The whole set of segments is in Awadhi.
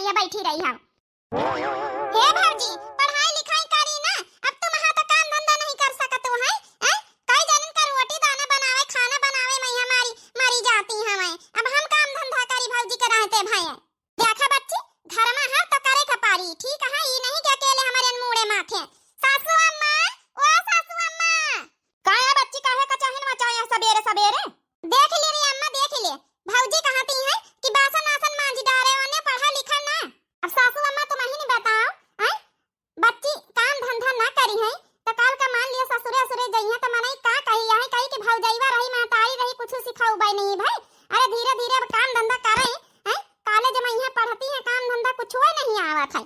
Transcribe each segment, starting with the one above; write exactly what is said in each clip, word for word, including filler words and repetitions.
के बैठी रही हम। हे भौजी, पढ़ाई लिखाई करी ना, अब तुम यहाँ तो काम धंधा नहीं कर सकत हो, हैं? हैं? कई जनन का रोटी दाना बनावे, खाना बनावे में यहाँ मारी, मारी जाती हैं। अब हम काम धंधा करी भौजी के रहते भए। देखा बच्ची, घर में है तो करे के पारी, ठीक है? ई नहीं कि अकेले हमारे मूड़े माथे। सासू अम्मा, ओ सासू अम्मा। का है बच्ची, काहे का चाहिन मचाए हैं सबेरे सबेरे? देख ले रे अम्मा, देख ले, भौजी कहती हैं कि बासन वासन मांज डारे, ओने पढ़ा लिखा ना। अब सासू अम्मा तुम ही नहीं बताओ, हैं? बच्ची काम धंधा ना करी है तो काल का मान लियो ससुरे असुरे जइहे तो मनई का कही, यही कही कि भौजैवा रही, महतारी रही, कुछ सिखाऊ बाई नहीं भाई। अरे धीरे धीरे अब काम धंधा करे हैं, कॉलेज में यहाँ पढ़ती है, काम धंधा कुछ हुआ नहीं आवत है।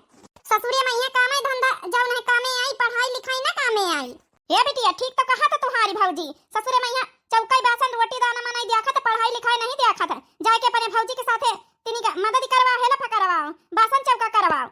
ससुरे में यहाँ कामे धंधा जौन है कामे आई, पढ़ाई लिखाई ना कामे आई। ए बिटिया, ठीक तो कहा था तुम्हारी भौजी, ससुरे में यहाँ चौकाई बासन रोटी दाना मनई देखत, पढ़ाई लिखाई नहीं देखत है। जाके अपने भौजी के साथे तिनी का मदद करवा, हेल्प करवाओ, बासन चौका करवाओ।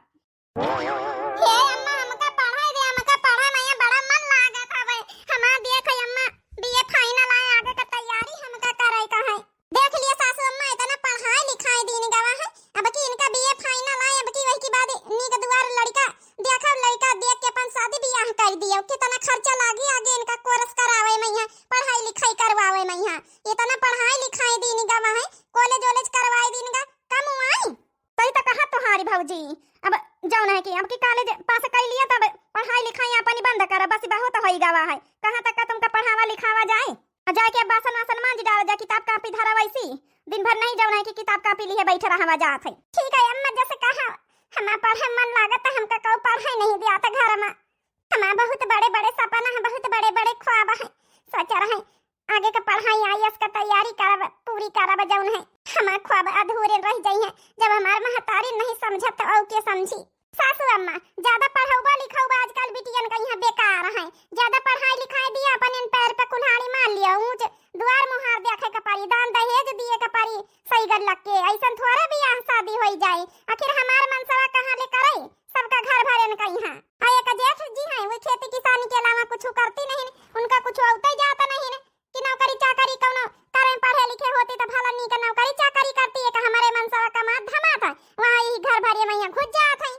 हे अम्मा, हमका पढ़ाई दे, हमका पढ़ा में यहाँ बड़ा मन लागत हवे। हमार देख अम्मा, बीए फाइनल आए, आगे का तैयारी हमका करे का है। देख लिया सासू अम्मा, इतना पढ़ाई लिखाई दीन गवा है, अब की इनका बीए फाइनल आए, अब की वही के बाद नीक दुआर लड़का देखा, लड़का देख के अपन शादी बियाह कर दिया। कितना खर्चा लागी आगे इनका कोर्स करावे में यहाँ, पढ़ाई लिखाई करवावे में यहाँ। इतना पढ़ाई लिखाई दीन गवा है, कॉलेज वॉलेज करवाई दीन गा, कम हुआई। सही तो कहा तुम्हारी भौजी, अब जौन है कि अब की कॉलेज पास कर लिया तब पढ़ाई लिखाई अपनी बंद कर, बस बहुत होई गवा है। कहाँ तक का तुमका पढ़ावा लिखावा जाए? आ जाके अब बासन वासन मांज डाला जा, किताब कापी धरा वैसी। दिन भर नहीं जौन है कि किताब कापी लिए बैठे रहवा जात है। ठीक है अम्मा, जैसे कहा, हमार पढ़े मन लागत है, हमका कऊ पढ़े नहीं दिया था घर में। हमार बहुत बड़े बड़े सपना है, बहुत बड़े बड़े ख्वाब है। सोच रहे आगे का पढ़ाई आईएएस का तैयारी करब, पूरी करब, जौन है हमार ख्वाब अधूरे रह जाई है, जब हमार महतारी नहीं समझत तो और के समझी। सासू अम्मा, ज्यादा पढ़ौबा लिखौबा आजकल बिटियन का यहाँ बेकार है। ज्यादा पढ़ाई लिखाई दिया, अपन इन पैर पे कुल्हाड़ी मार लिया, ऊंच दुआर मुहार देखे के परी, दान दहेज दिए के परी, सही गल लग के ऐसन थोड़े बियाह शादी होई जाए। आखिर हमार मनसवा कहाँ ले करे, सबका घर भरेन का यहाँ। आ एक जेठ जी हैं, वो खेती किसानी के अलावा कुछ करती नहीं, उनका कुछ औते जाता नहीं। कि नौकरी चाकरी कौनो करे, पढ़े लिखे होती तो भला नीक नौकरी चाकरी करती। एक हमारे मनसवा कमात धमात है, वहाँ यही घर भरे में यहाँ घुस जात है।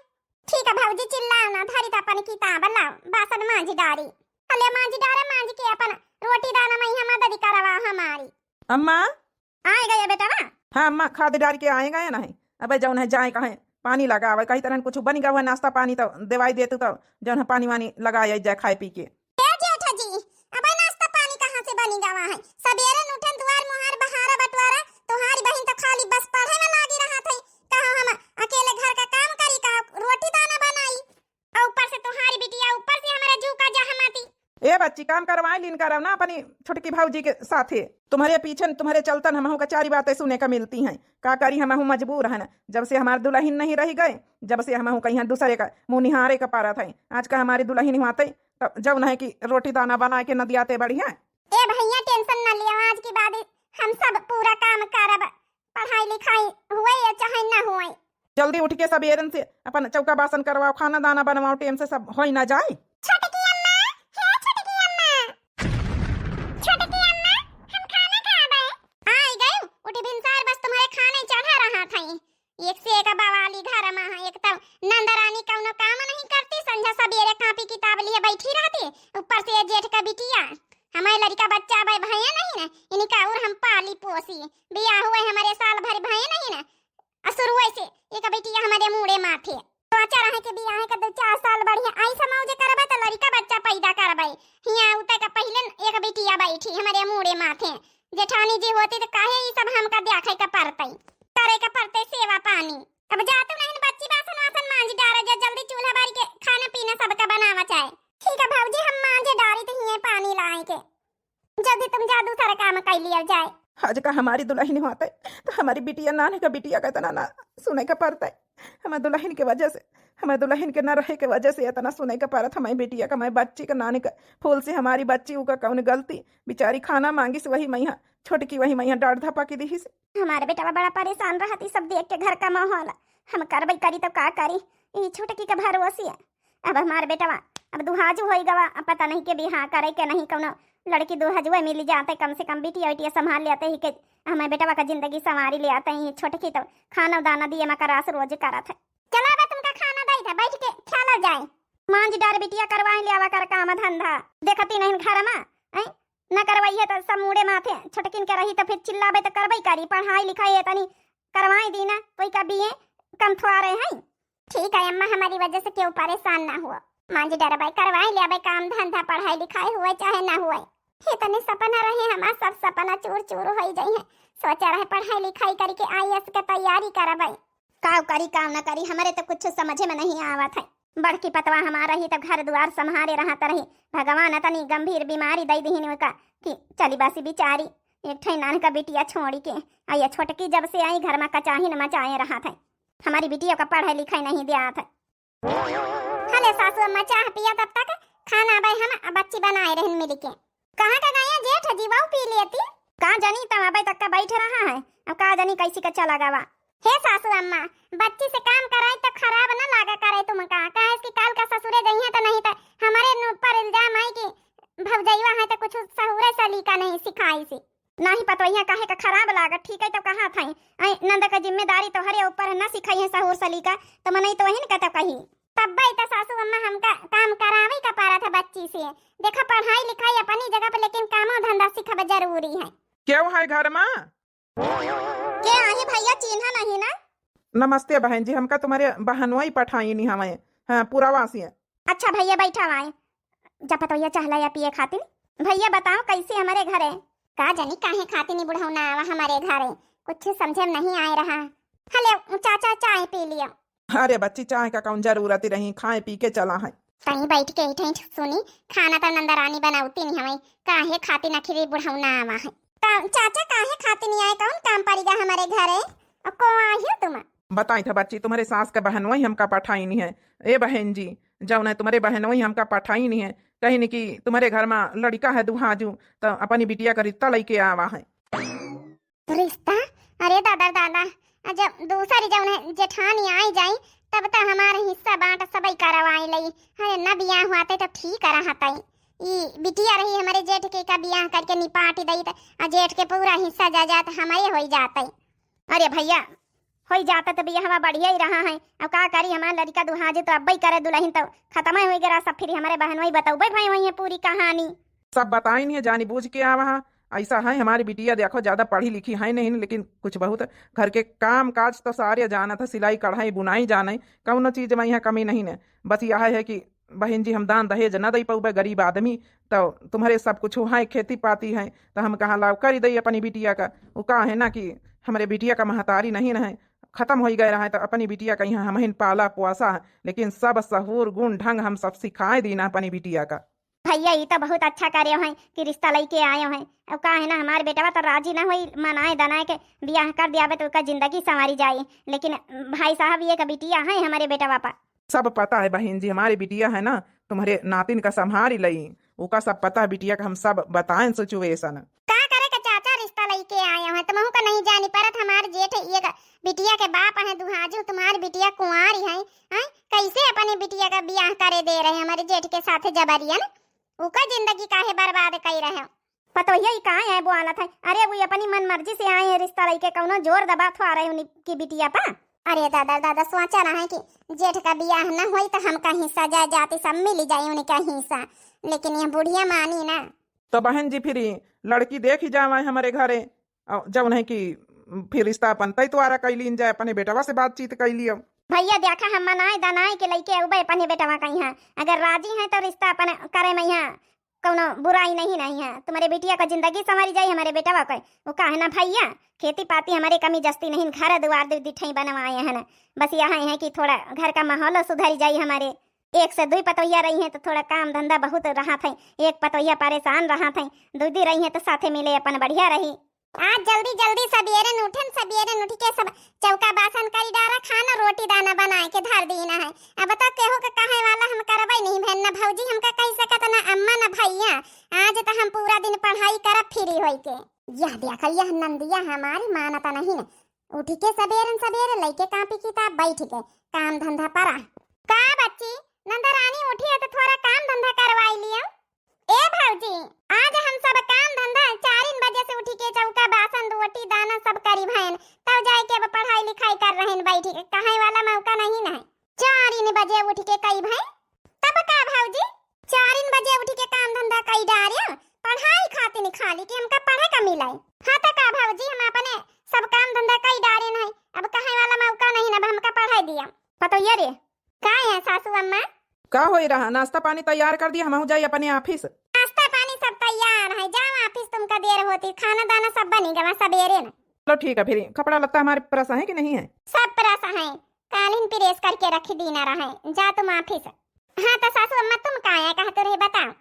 ठीक है भौजी, चिल्लाओ ना, धरी तो अपन किताब लाओ, बासन मांझ डारी। हले मांझ डारे, मांझ के अपन रोटी दाना में यहाँ मदद करवा हमारी। अम्मा। आए गए बेटवा? हाँ अम्मा, खाद डार के आए गए ना है। अबे जौन है जाए कहे पानी लगावे, कही तरह कुछ बन गवा है नाश्ता पानी तो देवाई देतू तो जौन है पानी वानी लगाए जाए खाए पी के। ए जेठा जी, अबे नाश्ता पानी कहाँ से बनी गवा है? सबेरे उठन दुआर मुहार बहारा बटवारा, तुम्हारी बहिन तो खाली बस पढ़े में लागी रहत है। कहो हम अकेले घर का काम करी, कहो रोटी दाना बनाई? और ऊपर से तुम्हारी बिटिया, ऊपर से हमारा जू का जहमाती। ए बच्ची, काम करवाए लीन करब ना अपनी छोटकी भौजी के साथे। तुम्हारे पीछे, तुम्हारे चलतन हमहू का चारी बातें सुने का मिलती हैं। का करी, हमहू मजबूर हैं ना, जब से हमार दुलहिन नहीं रही गए, जब से हमहू कहीं दूसरे का मुँह निहारे का पारत है। आज का हमारी दुलहिन हुआते तो जौन है कि रोटी दाना बना के न दियाते बढ़िया। ए भैया, टेंशन न लियो, आज के बाद हम सब पूरा काम करब, पढ़ाई लिखाई हुए या चाहे न हुए। जल्दी उठ के सबेरन से अपन चौका बासन करवाओ, खाना दाना बनवाओ, टेम से सब होई ना जाए। छोटकी अम्मा, हे छोटकी अम्मा, छोटकी अम्मा, हम खाना खाबे। आई गई, उठी भिनसार बस तुम्हारे खाने चढ़ा रहा था। एक से एक बवाली घर में है, एक तो नंदरानी कौनो काम नहीं करती, संझा सबेरे कापी किताब लिए बैठी रहती, ऊपर से ये जेठ का बिटिया। हमारे लड़का बच्चा भाई भैया नहीं ना, इनका और हम पाली पोसी, बियाह हुए हमारे साल भर भैया नहीं ना, आ शुरुए से एक बिटिया हमारे मूड़े माथे। सोचा रहे कि बियाह के दो चार साल बढ़िया ऐसा मौज करबे तो लड़का बच्चा पैदा करबे। हियाँ उते का पहले एक बिटिया बैठी हमारे मूड़े माथे। जेठानी जी होती तो काहे ई सब हमका देखे के पड़ते, करे के पड़ते सेवा पानी। अब जा तू नहीं बच्ची, बासन वासन मांज डारा जा, जल्दी चूल्हा बारी के खाना पीना सबका बनावा चाहे। ठीक है भौजी, हम मांजे डारी तो हिये पानी लाए के। जल्दी तुम जा, दूसरा काम कर लिया जाए। आज का हमारी दुलहिन होते तो हमारी बिटिया, नाने का बिटिया का इतना ना सुने का पड़ता है। हमारे दुलहिन के वजह से, हमारे दुलहिन के ना रहे के वजह से इतना सुने का पड़त। हमारी बिटिया का, हमारी बच्ची का, नाने का फूल से हमारी बच्ची, उका कौन गलती? बेचारी खाना मांगी से वही मैया छोटकी, वही मैया डांट धपा के दी से। हमारे बेटवा बड़ा परेशान रहत, ई सब देख के घर का माहौल। हम करबई करी तो का करी, ई छोटकी के भरोसे है। अब हमार बेटवा अब दुहाजू होई गवा, अब पता नहीं के बियाह करे के नहीं, कौनो लड़की दुहाजुए मिल जाते, कम से कम बिटिया उटिया संभाल लेते ही के हमें बेटवा का जिंदगी संवारी लेते ही। छोटकी तो खाना दाना दिए मकरास रोज करत है। चल जाए। मांज डार बिटिया, करवाए ले आवा कर काम धंधा। देखती नहीं घर मा, हैं? न करवाई है तो सब मूड़े माथे। छोटकिन के रही तो फिर चिल्लाबे तो करबई करी। पढ़ाई लिखाई है तनी करवाए दीना, कोई का बीए कम थोड़े हैं। ठीक है अम्मा, हमारी वजह से क्यों परेशान ना हुआ। मांझी डरबाई करवाई ले अबे काम धंधा, पढ़ाई लिखाई हुए चाहे ना हुए। इतने सपना रहे हमार, सब सपना चूर चूर होई जाई है। सोचा रहे पढ़ाई लिखाई करके आईएएस के तैयारी करबे। काव करी काव न करी, हमरे तो कुछ समझे में नहीं आवत है। बड़की पतवा हमार रही तो घर दुआर संभारे रहत रही। भगवान अतनी गंभीर बीमारी दई दिहिन ओका कि चली बसी बिचारी एक ठे नान का बिटिया छोड़ी के। आ ये छोटकी जब से आई घर में कचाही न मचाए रहत है। हमारी बिटिया का पढ़े लिखे नहीं दियात है। हले सासू अम्मा, चाह पिया, तब तक खाना अबे हम आ बच्ची बनाए रहन मिल के। कहाँ का गया जेठ जी, वो पी लेती। का जानी, तब अबे तक का बैठ रहा है, अब का जानी कैसी का चला गवा। हे सासू अम्मा, बच्ची से काम कराई तो खराब न लागा करे तुमका, काहे कि काल का ससुरे जइहे तो नहीं तो हमारे न ऊपर इल्जाम आई कि भौजैया है तो कुछ सहूरे सलीका नहीं सिखाई सी। नाही पतवैया काहे का खराब लागत, ठीक है तो कहा था। ऐ नंद का जिम्मेदारी तोहरे ऊपर है, न सिखाई है सहूर सलीका, तो मनई तो वही न कहता कही। तब्बे तो सासू अम्मा हमका काम करावे का पारा था बच्ची से। देखा पढ़ाई लिखाई अपनी जगह पे, लेकिन कामो धंधा सिखब जरूरी है। क्यों है घर में? के आहे भैया, चीन्हा नहीं ना? नमस्ते बहन जी, हमका तुम्हारे बहनोई पठाई नहीं हमें। हाँ, पुरावा से। अच्छा भैया, बैठा हुआ है। जा पतोहिया चहला या पिए खातिर। भैया बताओ, कैसे हमारे घरे? का जानी काहे खातिर नहीं बुढ़ौना आवा हमारे घरे, कुछ समझे में नहीं आए रहा। हले चाचा, चाय पी लियो। अरे बच्ची, चाय का कौन जरूरत रही, खाए पी के चला है। तई बैठ के इठे सुनी, खाना तो नंदरानी बनावती नहीं हमें, काहे खातिर आखिर बुढ़ौना आवा है। तो चाचा काहे खातिर नहीं आए, कौन काम पड़ेगा हमारे घरे? और को आई हो तुम? बताई था बच्ची, तुम्हारे सास का बहनोई हमका पठाई नहीं है। ए बहन जी, जौन है तुम्हारे बहनोई हमका पठाई नहीं है, कहीं नहीं कि तुम्हारे घर में लड़का है दुहाजू, तो अपनी बिटिया का रिश्ता लेके आवा है। रिश्ता? अरे दादा रे दादा, आ जब दूसरी जौन है जेठानी आई जाई, तब तो हमारे हिस्सा बांट सबई करवाई लई। अरे न बियाह हुआ ते तो ठीक रहतई। ई बिटिया रही हमारे जेठ के का बियाह करके निपाट दई त आ जेठ के पूरा हिस्सा जायदाद हमारे होई जातई। अरे भैया, होई जाता तो बियाहवा बढ़िया ही रहा है। अब का करी, हमार लड़का दुहाजे तो अब्बई करे दुल्हन तो खत्म ही होई गया सब, फिर हमारे बहनोई बतौबे भाई वही है पूरी कहानी। सब बताई नहीं है, जानी बूझ के आवा है। ऐसा है हमारी बिटिया, देखो ज्यादा पढ़ी लिखी है नहीं, लेकिन कुछ बहुत घर के काम काज तो सारे जानत है, सिलाई कढ़ाई बुनाई जाने, कौनो चीज में यहाँ कमी नहीं है। बस यह है कि बहन जी हम दान दहेज न दे पौबे, गरीब आदमी, तो तुम्हारे सब कुछ है, खेती पाती है, तो हम कहा लाओ करी दई अपनी बिटिया का। वो का है ना कि हमारे बिटिया का महतारी नहीं है, खत्म होई गए रहा है, तो अपनी बिटिया का यहाँ हमहिन पाला पोसा है, लेकिन सब सहूर गुण ढंग हम सब सिखाए दीना अपनी बिटिया का। भैया, ई तो बहुत अच्छा करे हैं कि रिश्ता लेके आए हैं। अब का है ना, हमार बेटवा तो राजी ना होई, मनाए दनाए के बियाह कर दियाबे तो ओकर जिंदगी संवारी जाई। लेकिन भाई साहब, ये का बिटिया है हमारे बेटवा पर। सब पता है बहन जी, हमारी बिटिया है ना, तुम्हारे नातिन का संभारी लई, ओका सब पता है बिटिया का, हम सब बताएं situation। का करे का चाचा रिश्ता लेके आए हैं, तुमहू का नहीं जानी परत, हमार जेठ ये का बिटिया के बाप हैं दुहाजू, तुम्हारी बिटिया कुंवारी है, हैं? कैसे अपने बिटिया का बियाह करे दे रहे हैं हमारे जेठ के साथ जबरियन? ओका जिंदगी काहे बर्बाद कर रहे हो? पतोहिया, ई काहे है बोआलत है? अरे, वो अपनी मन मर्जी से आए हैं रिश्ता लेके, कौनो जोर दबा थोड़े उनकी बिटिया पा। अरे दादा, दादा, सोचा रहा है कि जेठ का बियाह न होई तो हमका हिस्सा जायदाद सब मिल जाए उनका हिस्सा, लेकिन ये बुढ़िया मानी ना। तो बहन जी, फिर ई लड़की देख ही जावा हमारे घरे, और जब नहीं कि फिर रिश्ता अपन तय द्वारा कैलीन जाए, अपने बेटवा से बातचीत कैलियो। भैया देखा, हम मनाए दनाए के लेके अउबे अपने बेटवा का यहाँ, अगर राजी है तो रिश्ता अपन करे में यहाँ कौनो बुराई नहीं, नहीं है। तुम्हारे बिटिया का जिंदगी संवारी जाई, हमारे बेटवा का। वो का है ना भैया, खेती पाती हमारे कमी जस्ती नहीं, घर दुआर दू दिठाई बनवाए हैं ना, बस यह है कि थोड़ा घर का माहौल सुधरी जाई हमारे। एक से दुई पतोहिया रही हैं तो थोड़ा काम धंधा बहुत रहा था, एक पतोहिया परेशान रहा था, दू दी रही हैं तो साथे मिले अपन बढ़िया रही। आज जल्दी जल्दी सबेरे न उठन, सबेरे न उठ के सब चौका बासन करी डारा, खाना रोटी दाना बनाए के धर दीना है। अब तो केहू के कहे वाला हम करबे नहीं, बहन न भौजी हमका कह सकत न अम्मा न भैया। आज तो हम पूरा दिन पढ़ाई करब फ्री होई के। यह देख, यह नंदिया हमारी मानता नहीं न, उठ के सबेरन सबेरे लइके कापी किताब बैठ के काम धंधा परा। का बच्ची, नंदरानी उठी है तो थोड़ा काम धंधा करवाई लियो। ए भौजी, आज हम सब काम धंधा चारिन बजे से उठी के चौका बासन रोटी दाना सब करी भैन, तब जाए के अब पढ़ाई लिखाई कर रहन बैठी के, कहे वाला मौका नहीं न है। चारिन बजे उठिके कई भए, तब का भौजी, चारिन बजे उठिके काम धंधा कई डारे, पढ़ाई खातिन खाली कि हमका पढ़े का मिले। हाँ त का भौजी, हम अपने सब काम धंधा कई डारे नहीं, अब कहे वाला मौका नहीं, अब हमका पढ़ाई दिया। पतोहिया रे, का है सासू अम्मा? का होई रहा, नाश्ता पानी तैयार कर दिया, हमहू जाई अपने office। नाश्ता पानी सब तैयार है, जाओ office, तुमका देर होती, खाना दाना सब बनी गवा सबेरे न। चलो ठीक है, फिर कपड़ा लत्ता हमारे press है कि नहीं है? सब press है, कालिन press करके रख दीना रहे, जा तुम office। हाँ त सासू अम्मा तुम का आया कहते रहे बताओ।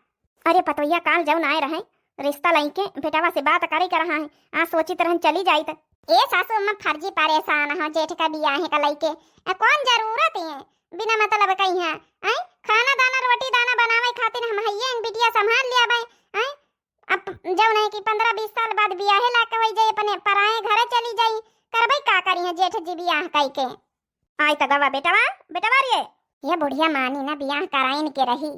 अरे पतोहिया काल जौन आए रहे रिश्ता लइके, बेटवा से बात करे के रहा है, आज सोचित रहन चली जाइत। ए सासू अम्मा फर्जी परेशान हो जेठ का बियाहे का लइके, आ कौन जरूरत है बिना मतलब कहीं है, हैं? खाना दाना रोटी दाना बनावे खातिर हम हइये, इन बिटिया संभाल लिया भाई, हैं? अब जौन है कि पन्द्रह बीस साल बाद बियाहे लायक होई जाई, अपने पराए घरे चली जाई, करबई का करी है जेठ जी बियाह कई के। आई त गवा बेटवा, बेटवा रे। ये बुढ़िया मानी ना बियाह कराइन के रही।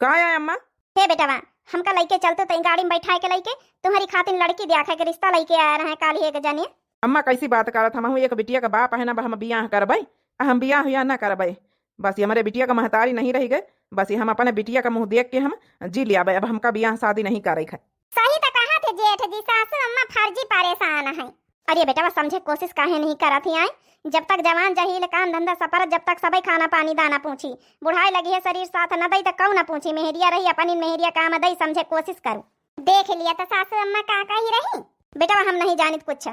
का है अम्मा? हे बेटवा, हमका लइके चलते तई गाड़ी में बैठाए के लइके, तुम्हारी खातिर लड़की दिया के रिश्ता लइके आया रहे काल ही एक जने। अम्मा कैसी बात करत, हमहू एक बिटिया का बाप है ना, हम बियाह करबई, आ हम बियाह हुआ ना करबई। बस ये हमरे बिटिया का महतारी नहीं रही गए, बस ये हम अपने बिटिया का मुँह देख के हम जी लिया बे, अब हमका बियाह शादी नहीं करे है। सही त कहा थे जेठ जी, सासू अम्मा फर्जी परेशान है। अरे बेटवा समझे कोशिश काहे नहीं करत ही आए, जब तक जवान जहील काम धंधा सपर, जब तक सबई खाना पानी दाना पूछी, बुढ़ाई लगी है शरीर साथ न दई त कऊ न पूछी, मेहरिया रही अपनी मेहरिया काम दई, समझे कोशिश करू। देख लिया त सासू अम्मा का कही रही। बेटवा हम नहीं जानित कुछ,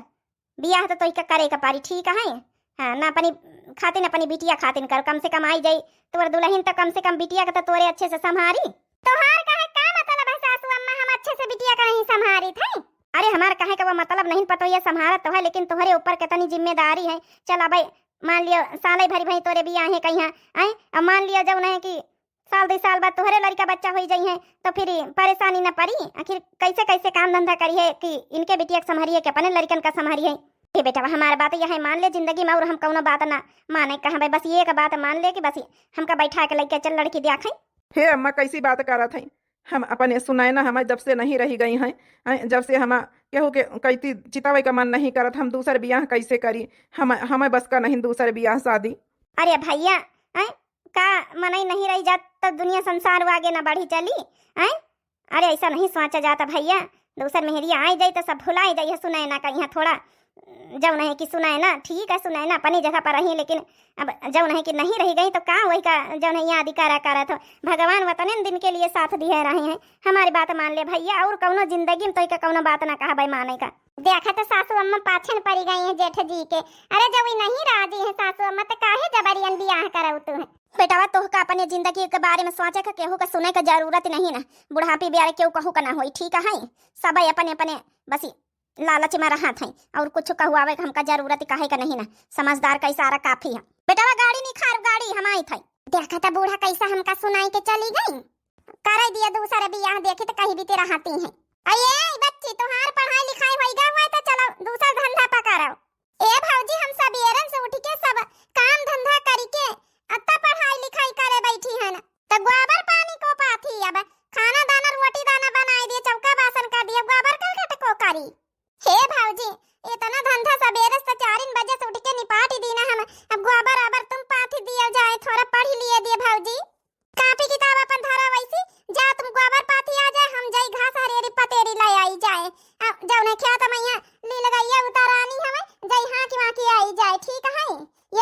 बियाह तो तोहिका करे के पारी, ठीक है? हाँ, ना अपनी खातिन, अपनी बिटिया खातिन कर, कम से कम आई जाई तोर दुल्हन, तो कम से कम बिटिया के तो तोरे अच्छे से संभारी। तोहार कहे का मतलब है सासू अम्मा, हम अच्छे से बिटिया का नहीं संभारी थे? अरे हमार कहे का वो मतलब नहीं, पतोहिया संभारत तो है, लेकिन तोहरे ऊपर कितनी जिम्मेदारी है। चल अब मान लियो साले भरी भई तोरे बियाह है कहीं, आई अब मान लियो जौन है कि साल दुई साल बाद तोहरे लड़का बच्चा होई जाई है, तो फिर परेशानी न पड़ी। आखिर कैसे कैसे काम धंधा करी है कि इनके बिटिया के संभारी है कि अपने लड़कन का संभारी है। हे बेटवा हमार बात यह है, मान ले जिंदगी में और हम कौनो बात ना माने कहाँ भाई, बस ये एक बात मान ले कि बस हमका बैठा के लइके चल लड़की दिया खाई। हे अम्मा कैसी बात करत है, हम अपने सुनैना हमें जब से नहीं रही गई हैं, हैं, जब से हम केहू के कैती चितावे का मन नहीं करत, हम दूसर बियाह कैसे करी, हम हमें बस का नहीं दूसर बियाह शादी। अरे भैया, हैं, का मनई नहीं रही जात तो दुनिया संसार वो आगे ना बढ़ी चली, हैं? अरे ऐसा नहीं सोचा जाता भैया, दूसर मेहरिया आई जाई तो सब भुलाई जाई है सुनैना का यहाँ थोड़ा, जौन है कि सुनैना ठीक है, सुनैना अपनी जगह पर रही, लेकिन अब जौन है कि नहीं रही गई तो का वही का जौन है याद करा करत हो। भगवान वतने दिन के लिए साथ दिए रहे हैं, हमारी बात मान ले भैया, और कौनो जिंदगी में तो का कौनो बात ना कहा भाई माने का। देखा तो सासू अम्मा पाछन पड़ी गई है जेठ जी के। अरे जब वो नहीं राजी है सासू अम्मा तो काहे जबरियन बियाह कराऊ तू है? बेटवा तोहका अपने जिंदगी के बारे में सोचे का केहू का सुने का जरूरत नहीं ना, बुढ़ापी बियारे केहू कहू का ना होई, ठीक है? सब अपने अपने बस लालच में रहत हैं और कुछ कहवावे का हमका जरूरत काहे का नहीं ना, समझदार का इशारा काफी है। बेटवा गाड़ी निखार, गाड़ी हम आई थे। देखा था बूढ़ा कैसा हमका सुनाई के चली गई, करे दिया दूसरे बियाह, देखी तो कहीं बीते रहती हैं। अये बच्ची, तुम्हार पढ़ाई लिखाई होई गवा हुआ तो चलो दूसर धंधा पकड़ो। ए भौजी, हम सबेरन से उठ के सब काम धंधा करी के अत्ता पढ़ाई लिखाई करे बैठी हन, तो गोबर पानी को पाथी, अब खाना दाना रोटी दाना बनाई दिए, चौका बासन कर दिए, गोबर करके तो को करी। हे भौजी, इतना धंधा सबेरे से चारिन बजे से उठ के निपाट दीना हम, अब गोबर आबर तुम पाथी दिया जाए, थोड़ा पढ़ी लिए दिए भौजी। कापी किताब अपन धरा वैसी, जा तुम गोबर पाथी आ जाए, हम जाई घास हरेरी पतेरी ले आई जाए। आ, जौने खेत में यहाँ लील गैया उतारानी हमें, जाई हाँकी वाँकी आई जाए, ठीक है?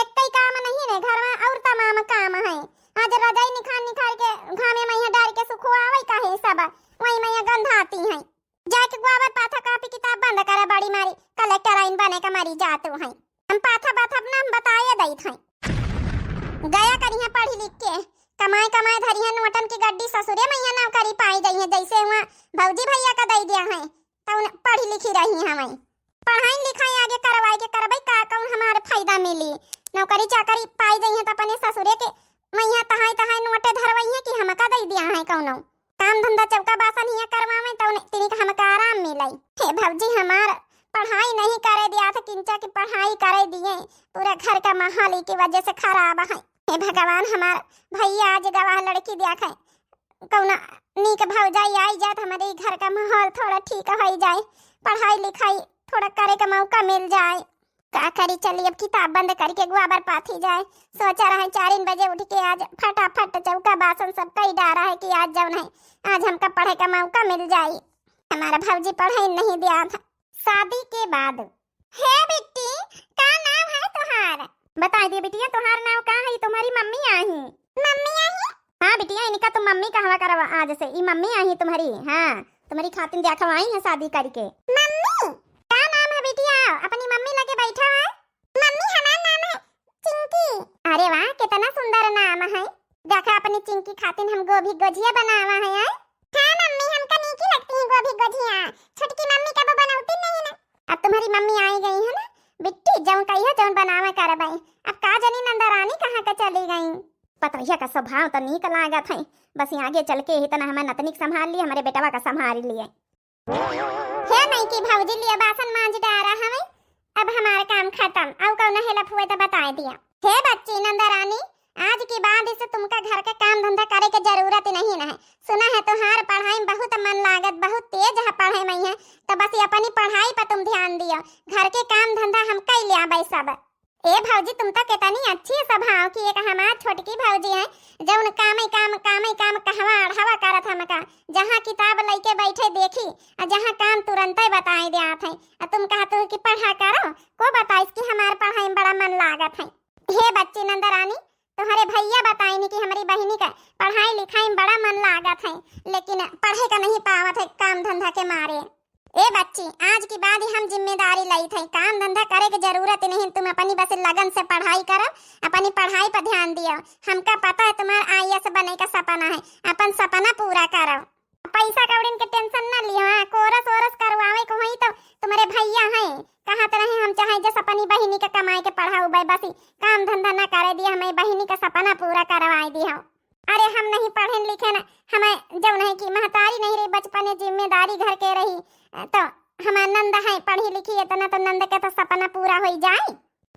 एक कई काम नहीं ने, घर में और तमाम काम है। आज रजाई निखार निखार के घामे में यहाँ डाल के सुखवावे का है सब, वही में यहाँ गंधाती हैं। जाके गोबर पाथा कापी किताब बंद करे, बड़ी मारी कलेक्टर आइन बने का मरी जात हैं। हम पाथा बाथा अपना हम बताए दई थे। गया करिहे पढ़ी लिख के, कमाए कमाए धरिहे नोटन की गड्डी, ससुरे मैया नौकरी पाई जइहे, जैसे हुआ भौजी भैया का दई दिया है, तौन पढ़ी लिखी रही हमें। पढ़ाई लिखाई आगे करवाए के करबई का, कौन हमारे फायदा मिली? नौकरी चाकरी पाई जइहे तो अपने ससुरे के मैया तहाई तहाई नोटे धरवई है कि हमका दई दिया है कौनो काम धंधा, चौका बासन हिया करवावे, तौन तिनी का हमका आराम मिलई। हे भौजी, हमार पढ़ाई नहीं करे दिया था, किंचा की पढ़ाई करे दिए, पूरा घर का माहौल की वजह से खराब है। हे भगवान, हमार भैया आज गवाह लड़की दिया है, कौना नीक भौजाई आई जात, हमारे घर का माहौल थोड़ा ठीक हो जाए, पढ़ाई लिखाई थोड़ा करे का मौका मिल जाए। का करी, चली अब किताब बंद करके गोबर पाथी जाए। सोचा रहे चारिन बजे उठ के आज फटाफट चौका बासन सब कई डारा है कि आज जौन है, आज हमका पढ़े का मौका मिल जाई। हमारा भौजी पढ़े नहीं दिया था। शादी के बाद। हे बिट्टी, का नाम है तोहार? बताई दे बिटिया, तोहार नाम का है? तुम्हारी मम्मी आई। मम्मी आई? हाँ बिटिया, इनका तुम मम्मी कहवा करवा आज से। ई मम्मी आई तुम्हारी, हाँ, तुम्हारी खातिन देखवा आई है शादी करके। मम्मी, का नाम है बिटिया? अपनी मम्मी लगे बैठा है। मम्मी, हमार नाम है चिंकी। अरे वाह, कितना सुंदर नाम है। देखा, अपनी चिंकी खातिन हम गोभी गोझिया बनावा है, आय? हाँ मम्मी, हमका नीकी लगती है गोभी गोझिया। छोटकी मम्मी कबो बनौती नहीं ना। अब तुम्हारी मम्मी आई गई है ना बिट्टी, जौन कहियो जौन बनावा करबई। अब का जानी नंदरानी कहाँ के चली गई। पतोहिया का स्वभाव तो नीक लागत है, बस आगे चल के इतना हमार नतनी के संभाल लिए, हमारे बेटवा का संभाल लिए। हे नईकी भौजी, लिया बासन मांज डारा हवे, अब हमार काम खत्म। अउ कौनो हेल्प हुए तो बताए दिया। हे बच्ची नंदरानी, आज के बाद से तुमका घर के काम धंधा करे के जरूरत नहीं न है। सुना है तोहार पढ़ाई में बहुत मन लागत, बहुत तेज है पढ़े में है, तो बस ये अपनी पढ़ाई पर तुम ध्यान दियो, घर के काम धंधा हम कई ले आबे सब। ए भौजी, तुम तो कितनी अच्छी है स्वभाव की, एक हमार छोटकी भौजी है, जौन कामे काम, कामे काम कहवा अढ़ावा करत हमका, जहाँ किताब लइके बैठे देखी, आ जहाँ काम तुरंते बताई देत है। आ तुम कहत हो कि पढ़ा करो, को बताइस कि हमार पढ़ाई में बड़ा मन लागत है। हे बच्ची नंदरानी, तुम्हारे भैया बताइनी कि हमारी बहिनी का पढ़ाई लिखाई में बड़ा मन लागत है, लेकिन पढ़े का नहीं पावत है काम धंधा के मारे। ए बच्ची, आज के बाद ही हम जिम्मेदारी लई थे, काम धंधा करे के जरूरत नहीं, तुम अपनी बस लगन से पढ़ाई करो, अपनी पढ़ाई पर ध्यान दियो। हमका पता है तुम्हार आईएएस बने का सपना है, अपन सपना पूरा करो। पैसा कौड़िन के टेंशन न लियो, हाँ, कोरस वोरस करवावे को होई तो तुम्हारे भैया हैं, कहत रहे हम चाहे जस अपनी बहिनी के कमाए के पढ़ाउबे, बस काम धंधा न करे दिया, हमें बहिनी का सपना पूरा करवाए दिया। अरे हम नहीं पढ़ेन लिखेन, हमें जौन है कि महतारी नहीं रही, बचपने जिम्मेदारी घर के रही, तो हमार नंद है पढ़ी लिखी इतना, तो नंद के तो सपना पूरा होई जाए।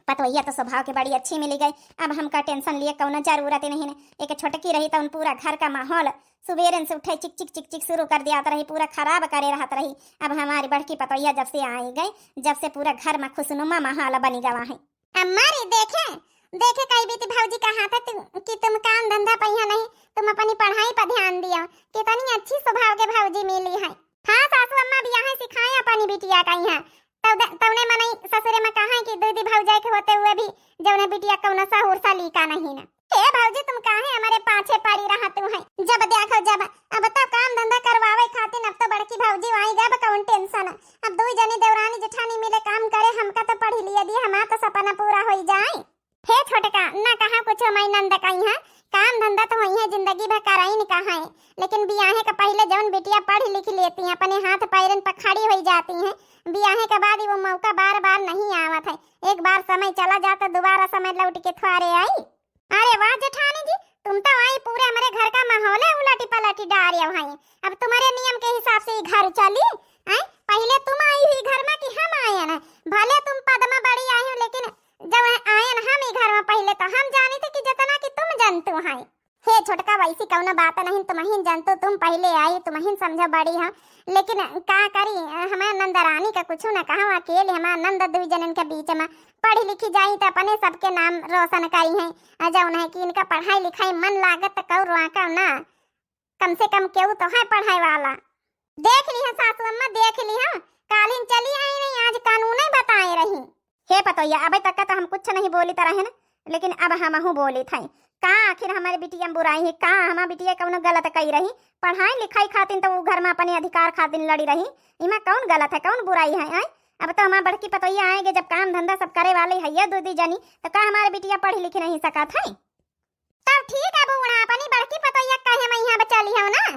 पतोहिया तो स्वभाव के बड़ी अच्छी मिली गई, अब हमका टेंशन लिए कौनो जरूरत ही नहीं न। एक छोटकी रही तो उन पूरा घर का माहौल सुबेरन से उठे चिक चिक चिक चिक शुरू कर दियात रही, पूरा खराब करे रहत रही। अब हमारी बड़की पतोहिया जब से आई गई, जब से पूरा घर में खुशनुमा माहौल बनी गवा है। अम्मा रे, देखे, देखे कई बीती भौजी कहा था तु, कि तुम काम धंधा पहिया नहीं, तुम अपनी पढ़ाई पर ध्यान दियो। कितनी अच्छी स्वभाव के भौजी मिली है। हाँ सासू अम्मा, बियाहे सिखाए अपनी बिटिया का यहाँ। तब द-, तौने मनई ससुरे में कहा कि दीदी भौजाई के होते हुए भी जौने बिटिया कौनो सहूर सलीका नहीं न। हे भौजी, तुम काहे हमारे पाछे पड़ी रहत हो? जब देखो जब, अब तो काम धंधा करवावे खातिर अब तो बड़की भौजी आई गब, कौन टेंशन। अब दुई जनी देवरानी जेठानी मिले काम करे, हमका तो पढ़ी लिए दिए, हमार तो सपना पूरा होई जाए। हे छोटका, ना कहा कुछ माई नंद कही है, काम धंधा तो होई है, जिंदगी भर कराई न कहा है, लेकिन बियाहे का पहले जौन बिटिया पढ़ लिख लेती हैं, अपने हाथ पैरन पर खड़ी होई जाती हैं, बियाहे के बाद वो मौका बार बार नहीं आवत है। एक बार समय चला जाता, दोबारा समय लौट के थोड़े आई। अरे वाह जेठानी जी, तुम तो आई पूरे हमारे घर का माहौल है उलटी पलटी डारे हो हैं। अब तुम्हारे नियम के हिसाब से ही घर चली, हैं? पहले तुम आई हुई घर में कि हम आए हैं? भले तुम पद में बड़ी आई हो, लेकिन जब आए हैं हम ही घर में पहले, तो हम जानी थे कि जितना कि तुम जानते हो हैं। हे छोटका, वैसी कौनो बात नहीं, तुम ही जानते, तुम पहले आई, तुम ही समझो बड़ी हो, लेकिन का करी, हमारे नंदरानी का कुछ न कहा, अकेले हमारे नंद दुई जनन के बीच में पढ़ी लिखी जाई तो अपने सबके नाम रोशन करी हैं। आ जौन है कि इनका पढ़ाई लिखाई मन लागत तो कौ रोका ना, कम से कम केहू तो है पढ़ाई वाला। देख ली है सासू अम्मा, देख ली है, कालिन चली आई नहीं, आज कानून ही बताए रही। हे पतोहिया, अबे तक तो हम कुछ नहीं बोली तरह है ना, लेकिन अब हमहू बोली थे। का आखिर हमारे बिटिया में बुराई है? का हमार बिटिया कौनो गलत कही रही? पढ़ाई लिखाई खातिन तो वो घर में अपने अधिकार खातिन लड़ी रही, इमा कौन गलत है, कौन बुराई है, आय? अब तो हमार बड़की पतोहिया आएंगे, जब काम धंधा सब करे वाले है ये दो दी जनी, तो का हमारे बिटिया पढ़ी लिखी नहीं सकत है? तब ठीक है बूढ़ा, अपनी बड़की पतोहिया कहे मैं यहाँ बचाली हो ना,